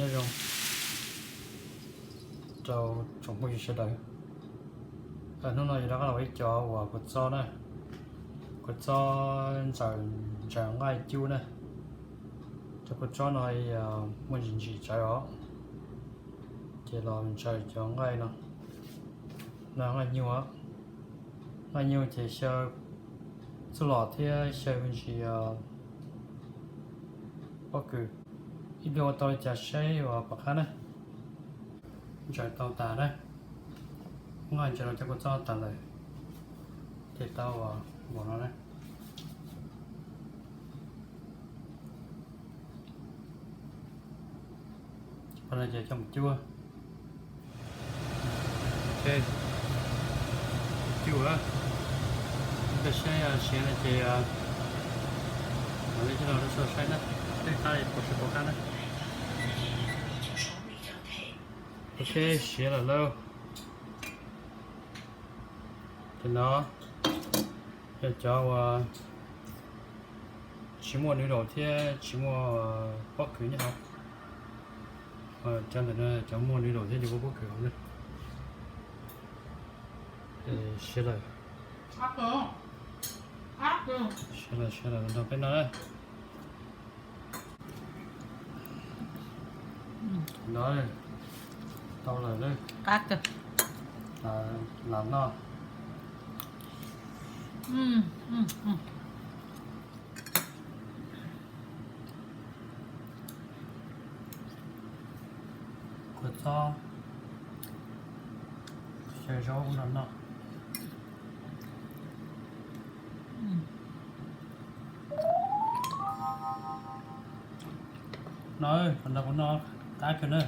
Nyob zoo rau tsoom phooj ywg sawv daws. Hnub no yog rov qab los ua ib cov uas kua txob na, kua txob ntsaws, ntsaws nqaij cub na. Cov kua txob no muaj ntsim ntsim tsawv os, ces los ntsaws cov nqaij no. No nqaij nyuj, nqaij nyuj ces xyaw txuj lom thiab xyaw me ntsis pob kws. Ib pliag ua tau li cas saib uas pom qab na. Ntsaws tau tas na, nqaij ntsaws rau cov kua txob tas lawm, ces tau npaum no na. Ces coj mus cuab. Cuab, saib siav no ces mam li coj los rau saib na, tej qab li puas siav puas qab na. Ok, siav lawm lauj. Ces no yog cov uas tsis muaj noodle thiab tsis muaj pob kws nyob hauv. Cov ntawm no cov muaj noodle thiab cov muaj pob kws hauv na. Siav lawm, siav lawm, siav lawm, nrog peb noj na. No, tau lawm, qab kawg, lam noj. Kua txob xyaw zaub no noj. No, qhov no kuv noj qab kawg na.